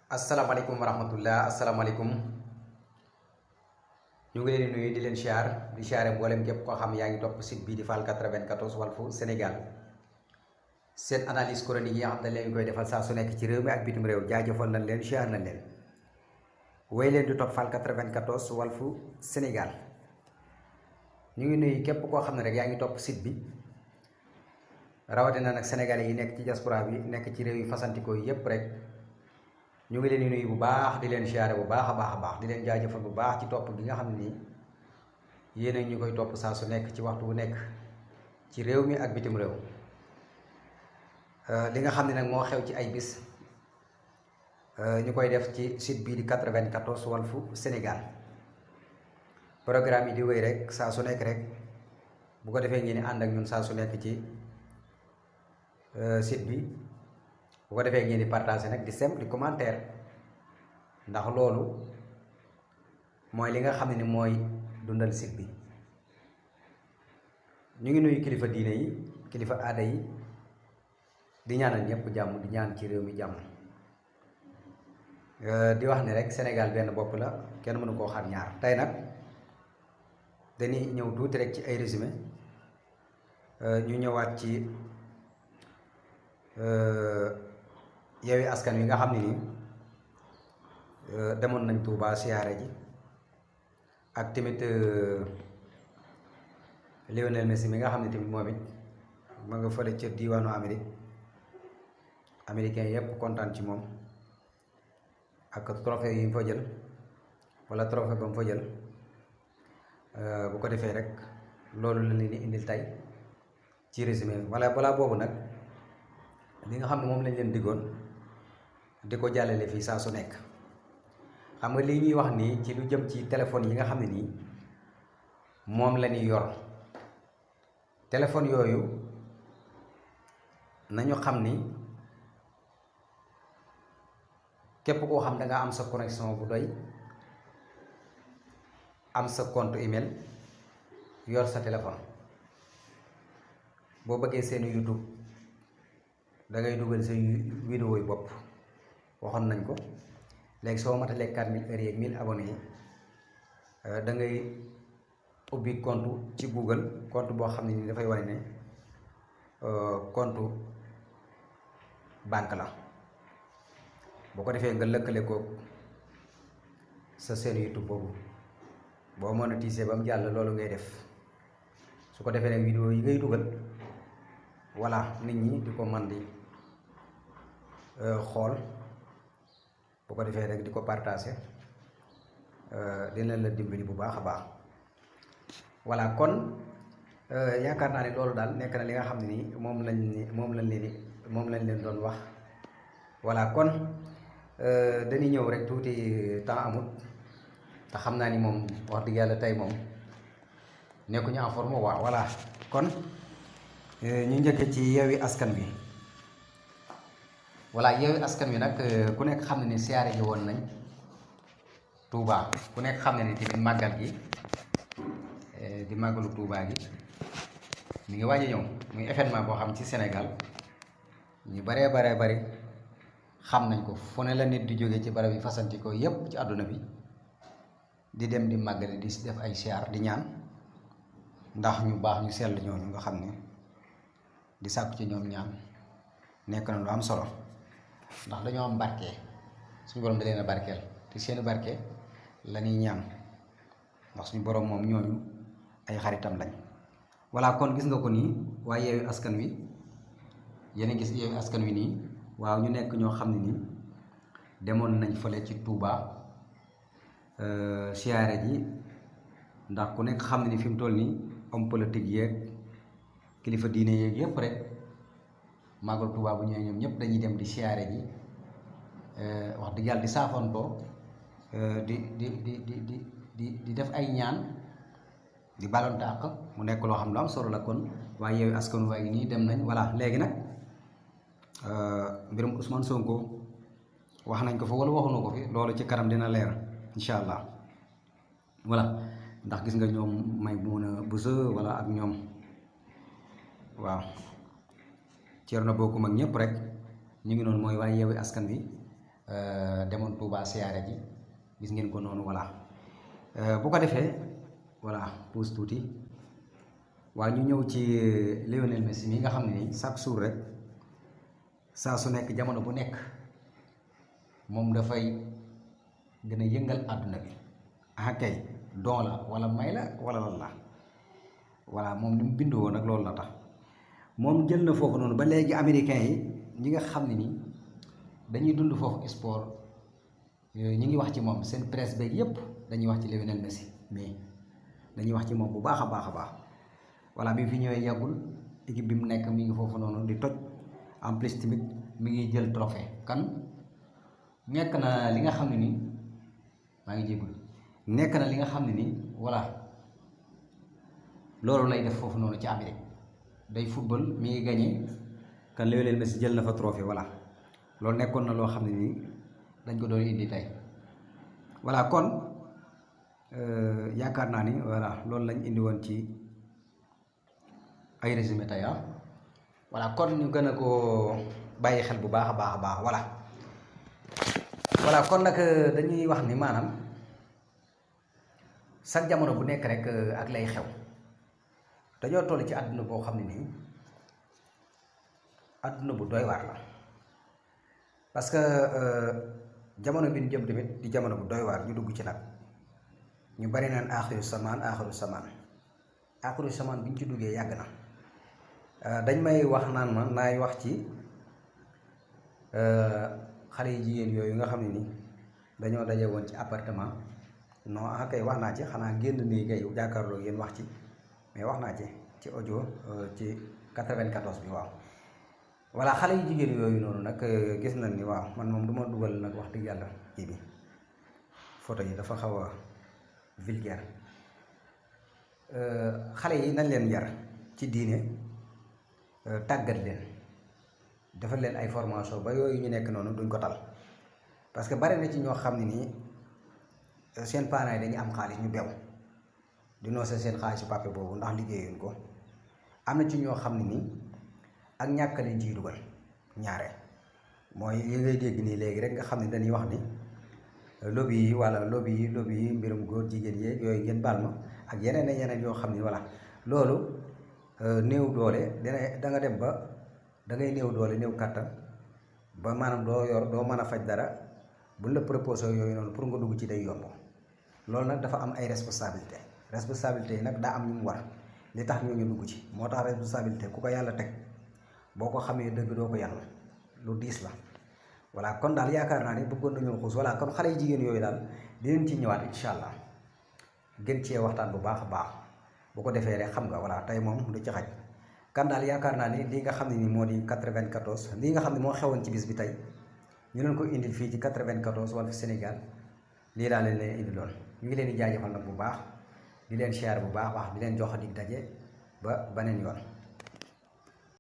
asalaamaaleykum wa rahmatullah asalaamaaleykum ñu ngi leen di nuyu di leen di siyaare mboolem képp koo xam yaa ngi topp site bii di Fall 94 Walfu Sénégal seen analyse chronique yi nga xam ne leen koy defal saa su nekk ci réew mi ak bitim réew jaajëfal nañ leen siyaar nañ leen wéy leen di topp Fall 94 Walfu Sénégal ñu ngi nuyu képp koo xam ne rek yaa ngi topp site bi rawatina nag sénégalais yi nekk ci diaspora bi nekk ci réew yi fasantikoo yépp rek ñu ngi leen di nuyu bu baax di leen siyaare bu baax a baax di leen jaajëfal bu baax ci topp gi nga xam ne nii yéen a ñu koy topp saa su nekk ci waxtu bu nekk ci réew mi ak bitim réew li nga xam ne nag moo xew ci ay bis ñu koy def ci site bii di 94 Walfu Sénégal programme yi di wéy rek saa su nekk rek bu ko defee ngeen ànd ak ñun saa su nekk ci site bi bu ko defee ngeen di partager nag di sem di commentaire ndax loolu mooy li nga xam ne ni mooy dundal site bi ñu ngi nuyu kilifa diine yi kilifa aada yi di ñaanal ñëpp jàmm di ñaan ci réew mi jàmm di wax ne rek Sénégal benn bopp la kenn mënu koo xar ñaar tey nag dañuy ñëw tuuti rek ci ay résumé ñu ñëwaat ci Yewwi Askan Wi nga xam ne nii demoon nañ Touba siyaare ji ak tamit Lionel Messi mi nga xam ne tamit moom it ma nga fële ca diwaanu Amérique américain yépp kontaan ci moom ak trophée yi mu fa jël wala trophée ba mu fa jël bu ko defee rek loolu la leen di indil tey ci résumé wala balaa boobu nag li nga xam ne moom lañ leen diggoon di ko jàllale fii saa su nekk xam nga lii ñuy wax nii ci lu jëm ci téléphone yi nga xam ne nii moom la ñuy yor téléphone yooyu nañu xam ni képp koo xam da nga am sa connexion bu doy am sa compte email yor sa téléphone boo bëggee seen YouTube da ngay dugal sa vidéo yi bopp waxoon nañ ko léegi soo matalee 4000 heures yeeg 1000 abonnés yi da ngay ubbi compte ci Google compte boo xam ne ni dafay wane ne compte banque la boo ko defee nga lëkkale ko sa seen YouTube boobu boo monétisé ba mu jàll loolu ngay def su ko defee nag vidéo yi ngay dugal voilà nit ñi di ko man di xool bu ko defee rek di ko partager dina la dimbali bu baax a baax voilà kon yaakaar naa ne loolu daal nekk na li nga xam ne nii moom lañ leen doon wax voilà kon dañuy ñëw rek tuuti temps amut te xam naa ni moom wax dëgg yàlla tey moom nekkuñu en forme waaw voilà kon ñu njëkkee ci Yewwi Askan Wi voilà Yewwi Askan Wi nag ku nekk xam ne ni siyaare ji woon nañ Touba ku nekk xam ne ni tamit màggal gi di màggalu Touba gi mi ngi waaj a ñëw muy événement boo xam ci Sénégal ñu baree bari xam nañ ko fu ne la nit di jóge ci barab yi fasanti ko yépp ci àdduna bi di dem di màggali di def ay siyaar di ñaan ndax ñu baax ñu sell ñooñu nga xam ne di sàkku ci ñoom ñaan nekk na lu am solo ndax dañoo am barke suñu borom da leen a barkeel te seeni barke la ñuy ñaan ndax suñu borom moom ñooñu ay xaritam lañ voilà kon gis nga ko nii waaye Yewwi Askan Wi yéen a gis Yewwi Askan Wi nii waaw ñu nekk ñoo xam ne nii demoon nañ fële ci Touba siyaare ji ndax ku nekk xam ne ni fi mu toll nii homme politique yeeg kilifa diine yeeg yépp rek màggal Touba bu ñëwee ñoom ñëpp dañuy dem di siyaare ji wax dëgg yàlla di saafantoo di def ay ñaan di balonte àq mu nekk loo xam lu am solo la kon waaye Yewwi Askan Wi nii dem nañ voilà léegi nag mbirum Ousmane Sonko wax nañ ko fa wala waxuñu ko fi loolu ci kanam dina leer incha allah voilà ndax gis nga ñoom may mun a busa wala ak ñoom waaw Thierno Bocoum ak ñëpp rek ñu ngi noonu mooy waaye Yewwi Askan Wi demoon Touba siyaare ji gis ngeen ko noonu voilà bu ko defee voilà pause tuuti waaw ñu ñëw ci Lionel Messi mi nga xam ne nii chaque jour rek saa su nekk jamono bu nekk moom dafay gën a yëngal àdduna bi ah kay don la wala may la wala lan la voilà moom ni mu bindoo woon nag loolu la tax moom jël na foofu noonu ba léegi américains yi ñi nga xam ne ni dañuy dund foofu sport ñi ngi wax ci moom seen presse beeg yépp dañuy wax ci Lionel Messi mais dañuy wax ci moom bu baax a baax a baax voilà bi fi ñëwee yàggul équipe bi mu nekk mi ngi foofu noonu di toj en plus tamit mi ngi jël trophée kan nekk na li nga xam ne nii maa ngi jéggul nekk na li nga xam ne nii voilà loolu lay def foofu noonu ci Amérique day football mi ngi gagné kan Lionel Messi jël na fa trophée voilà loolu nekkoon na loo xam ne nii dañ ko doon indi tey voilà kon yaakaar naa ni voilà loolu lañ indi woon ci ay résumé tey voilà kon ñu gën a ko bàyyi xel bu baax a baax a baax voilà kon nag dañuy wax ni maanaam chaque jamono bu nekk rek ak lay xew dañoo toll ci àdduna boo xam ne nii àdduna bu doy waar la parce que jamono bi ñu jëm tamit di jamono bu doy waar ñu dugg ci nag ñu bari naan aaxiru samaan bi ñu ci duggee yàgg na dañ may wax naan ma naay wax ci xale yu jigéen yooyu nga xam ne ni dañoo daje woon ci appartement non ah kay wax naa ci xanaa génn nii kay jàkkaarloo yéen wax ci mais wax naa ci audio ci 94 bi waaw voilà xale yu jigéen yooyu noonu nag gis nañ ni waaw man moom du ma dugal nag wax dëgg yàlla kii bi photo yi dafa xaw a vulgaire xale yi nañ leen yar ci diine tàggat leen defal leen ay formation ba yooyu ñu nekk noonu duñ ko tal parce que bari na ci ñoo xam ne nii seen parents yi dañuy am xaalis ñu bew di noose seen xaalisu pape boobu ndax liggéeyuñ ko am na ci ñoo xam ne nii ak ñàkk leen ciy dugal ñaare mooy yi ngay dégg nii léegi rek nga xam ne dañuy wax ni lobby yi wala lobby yi mbirum góor jigéen yeeg yooyu ngeen baal ma ak yeneen yoo xam ni voilà loolu néew doole da nga dem ba da ngay néew doole néew kàttan ba maanaam doo mën a faj dara buñ la proposé yooyu noonu pour nga dugg ci day yomb loolu nag dafa am ay responsabilité yi nag daa am ñu mu war li tax ñoo ñu dugg ci moo tax responsabilité ku ko yàlla teg boo ko xamee dëgg doo ko yàlla lu diis la voilà kon daal yaakaar naa ni bëggoon nañoo xuus voilà kon xale yu jigéen yooyu daal dinañ ci ñëwaat incha allah gën cee waxtaan bu baax a baax bu ko defee rek xam nga voilà tey moom du ci xaj kan daal yaakaar naa ni lii nga xam ne ni moo di 94 lii nga xam ne moo xewoon ci bis bi tey ñu leen ko indil fii ci 94 Walf Sénégal lii daal leen indi lool ñu ngi leen di jaajëfal nag bu baax di leen share bu baax di leen jox dig daje ba beneen yoon